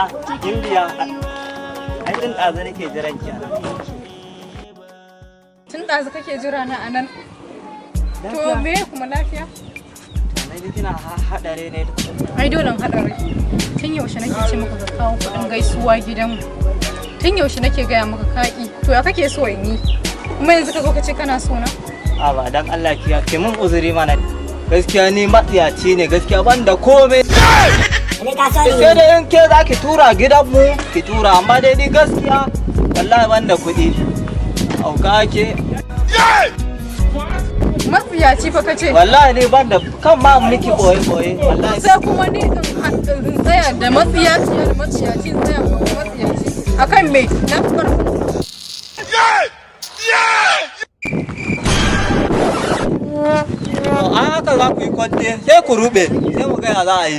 A'a, gimbiya. Ai tun ɗazu nake jiran ki a nan. Tun ɗazu kake jira na a nan. To me kuma, lafiya? Na ji kina haɗare ne. Ai dole in haɗa rai. Tun yaushe nake ce maka ka kawo kuɗin gaisuwa gidanmu. Tun yaushe nake gaya maka kaƙi. To ya kake so in yi? Kuma yanzu ka zo ka ce kana so na? A ba, dan Allah ki mun uzuri mana. Gaskiya ni matsiyaci ne, gaskiya ban da komai. Sai dai in ke za ki tura gidanmu ki tura, amma dai ni gaskiya wallahi ban da kuɗi. Auka ke. Matsiyaci fa kace. Wallahi ni ban da kan ma miki boye boye wallahi. Sai kuma ni in tsaya da matsiyaci da matsiyaci, in tsaya ma matsiyaci. Akan me? Na fi ƙarfin. To ai haka za ku yi kwante, sai ku rube, sai mu ga ya za a yi.